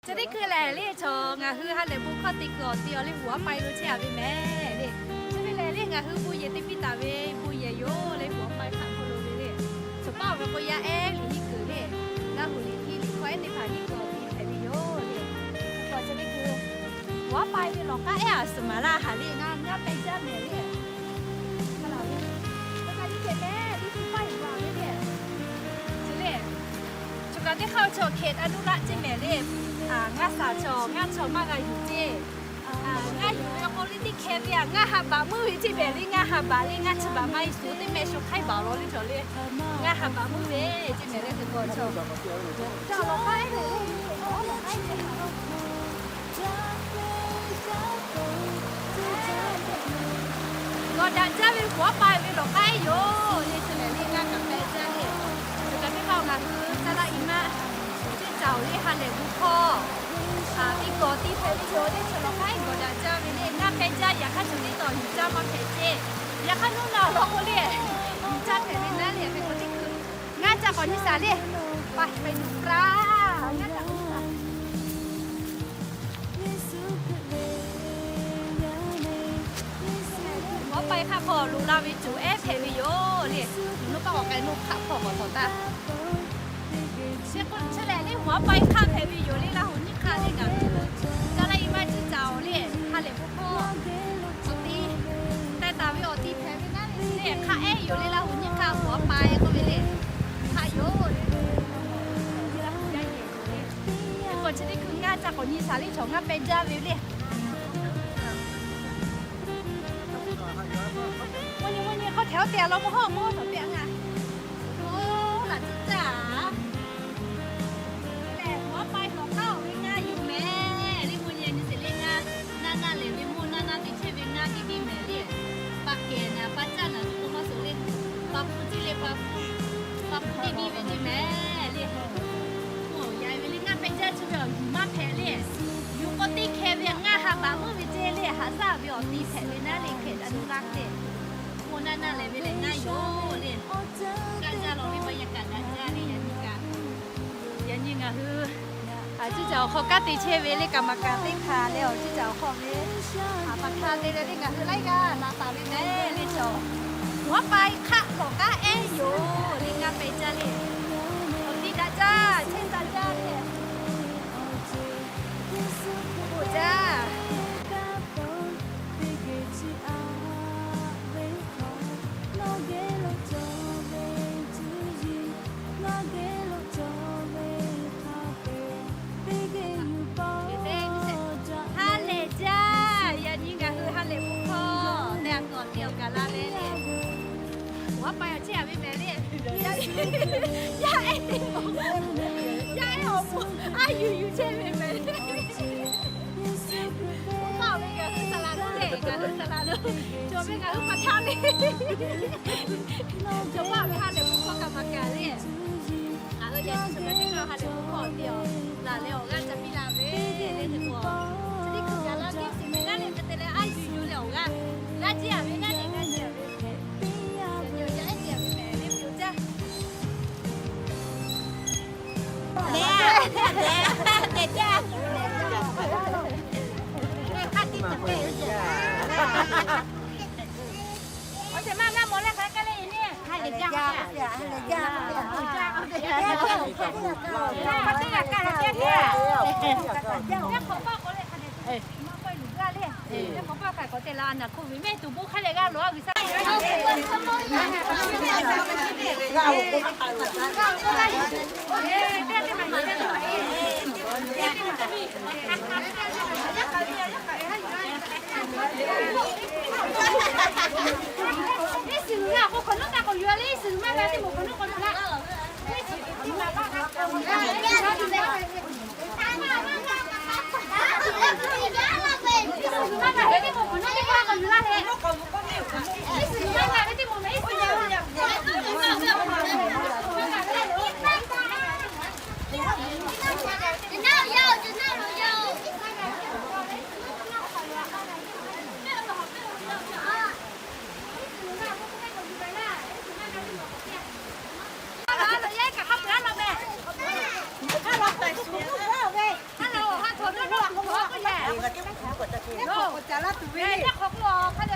Chi teˇ hkui lehˬ le, chaw ngaˬ hui ha lehˬ bon hkawˇ te kuiˬ awˬ ti awˬ le, Huˍ Aˉ Pai lo chehˇ a ve mehˍ le. Chi ve lehˬ le, ngaˬ hui bon yehˬ te piˇ taˍ ve bon yehˬ yoˬ le, Huˍ Aˉ Pai hk'aˆ hk'aw lo ve le. Chaw paˉ awˬ ve k'o yaˇ ehˉ liꞈ nyiˇ kuiˬ le, Laˇ huˍ liꞈ hkiˇ liꞈ hkawˇ ehˉ teˇ hpaˍ nyiˇ kuiˬ awˬ ti hpehꞈ ve yoˬ le. Chaw chi teˇ hkui Huˍ Aˉ Pai ve lawˬ k'aˉ ehˉ a suhˍ maˍ laˇ haˍ le, ngaˇ ngaˇ pehˇ jaˇ mehˍ le. Choˬ kaˬ teˇ hk'aˇ chaw hkeh taˇ nuˇ laˆ ceˇ mehˍ le. Ngaˇ shaˍ chaw ngaˇ chaw maˇ g'a yuˬ ceˇ. Ngaˇ yuˬ ve k'o le teˇ hkeh ve a ngaˇ ha baꞈ meuˇ ve ceˇ mehˍ le, ngaˇ ha baꞈ le, ngaˇ chi baꞈ maˇ heˆ suhˍ teˇ mehˆ shu hk'aiˉ baˬ law le chaw le. Ngaˇ ha baꞈ meuˇ ve ceˇ mehˍ le, teˇ pawˆ chaw. Gawˬ daꞈ jaˇ ve Huˍ Aˉ Pai ve lawˬ k'aˉ ehˉ yoˬ le, chi lehˬ le ngaˇ kaꞈ pehˇ jaˇ le. Choˬ kaˬ teˇ hk'aˇ ngaˬ hui caˇ laˇ i maˇ, teˇ caoˬ le ha lehˬ bon hkawˇ teˇ kaw tiˇ hpehꞈ ve yoˬ le, chaw lawˬ k'aˉ ehˉ gawˬ daꞈ jaˇ ve le, ngaˇ pehˇ jaˇ, yaꞈ hk'aˇ chaw teˇ taw yuˬ caˇ maˇ hpehꞈ ceˇ. Yaꞈ hk'aˇ nuˇ naˬ awˬ lawn k'o le, yuˬ caˇ hpehꞈ ve naˉ le, hk'e k'o teˇ hkui ngaˇ caˇ k'awꞈ nyi shaˍ le. Pa hk'e yuˬ k'aˇ, ngaˇ caˇ k'awꞈ nyi shaˍ. Huˍ Aˉ Pai hk'aˆ hk'aw loꞈ la ve coˬ ehˉ hpehꞈ ve yoˬ le. Mvuhˇ naw paˆ k'awꞈ k'ai nuˇ hk'aˆ hk'aw k'awꞈ tawˍ taˇ. Chi hk'e lehˬ le, Huˍ Aˉ Pai hk'aˆ hpehꞈ ve yoˬ le, Laˇ huˍ nyiˇ hk'aˇ le ngaˬ hui caˇ laˇ i maˇ ciˇ caoˬ le, ha lehˬ bon hkawˇ awˬ ti teh taˍ ve awˬ ti hpehꞈ ve naˉ le, hk'aˆ ehˉ yoˬ le, Laˇ huˍ nyiˇ hk'aˇ Huˍ Aˉ Pai k'oˆ ve le, hk'aˆ yoˬ le. Teˇ pawˆ chi teˇ hkui ngaˇ caˇ k'awꞈ nyi shaˍ le, chaw ngaˇ pehˇ jaˇ ve le. Mvuhˇ nyi mvuhˇ nyi hk'aw hteꞈ awˬ te a law mvuhˇ hawˉ mvuhˇ hawˉ tawˍ te a ngaˇ. Oˇ, laꞈ tiˉ caˇ a. Lehˬ, Huˍ Aˉ Pai lawˬ k'aˉ awˬ ve ngaˇ yoˬ mehˍ le, mvuhˇ nyi nyi sheˍ le ngaˇ, naˇ naˇ lehˬ ve mvuhˇ naˇ naˇ te chehˇ ve ngaˇ teˇ tiˉ mehˍ le. Pa kehˬ naˍ pa caˇ naˍ tuˬ k'o maˇ suhˍ le. Pa hpu tiˉ le pa hpu, pa hpu teˇ tiˉ ve ceˇ mehˍ le. Oˇ, yaꞈ ve le ngaˇ pehˇ jaˇ chi ve awˬ yuˬ maˇ hpehꞈ le. Yuˬ k'o teˇ hkeh ve ngaˇ ha baꞈ meuˇ ve ceˇ le, haꞈ shaˉ ve awˬ ti hpehꞈ ve naˉ le, hkeh daꞈ nuˇ laˇ te. Mvuhˇ naˇ naˇ lehˬ ve lehˬ ngaˇ yoˬ le. Kaˇ jaˇ law ve ba yaꞈ kaꞈ daꞈ jaˇ le, yaꞈ nyi kaꞈ. Yaꞈ nyi ngaˬ hui a ciˉ caˬ awˬ hk'aw kanˉ te chehˇ ve le, kaꞈ maˍ kaꞈ teˇ hpaˍ leh awˬ ciˉ caˬ awˬ hk'aw ve a pa hk'a te leh le ngaˬ hui laiˉ g'aˇ na taˍ ve mehˍ le chaw. Huˍ Aˉ Pai hk'aˆ lawˬ k'aˉ ehˉ yoˬ le, ngaˇ pehˇ jaˇ le. Awˬ ti daꞈ jaˇ, chehˇ daꞈ jaˇ le. Oˇ jaˇ. Ha lehˬ jaˇ, yaꞈ nyi ngaˬ hui ha lehˬ bon hkawˇ tehꞈ a kuˬ awˬ ti awˬ gaˬ la le le. Huˍ Aˉ Pai awˬ chehˇ a ve mehˍ le. Yaˇ ehˉ, yaˇ ehˉ awˬ pon a yuˬ yuˬ chehˇ ve mehˍ le. Oˇ hk'aw ve ngaˬ hui saˍ laˍ lonˉ le, ngaˬ hui saˍ laˍ lonˉ. Cawˬ ve ngaˬ hui pa htaˇ le. Cawˬ paˇ ve ha lehˬ bon hkawˇ kaꞈ maˍ kaꞈ le. Ngaˬ hui yaꞈ nyi chaw kaꞈ teˇ g'aˇ ha lehˬ bon hkawˇ awˬ te awˬ laˬ leh awˬ g'aˇ ca piˇ la ve le, teˇ pawˆ chi teˇ hkui gaˬ la piˇ shiˍ ve naˉ le, hk'e te leh a yuˬ yuˬ leh awˬ g'aˇ g'aˇ jiˇ a ve naˉ le, g'aˇ jiˇ a ve. Yaꞈ nyi yaˇ ehˉ te a ve mehˍ le, pyu jaˇ. Ngaˬ teˇ hk'awꞈ k'oˆ caˍ laˇ tuˬ ve, teˇ hk'awꞈ k'oˆ a hk'a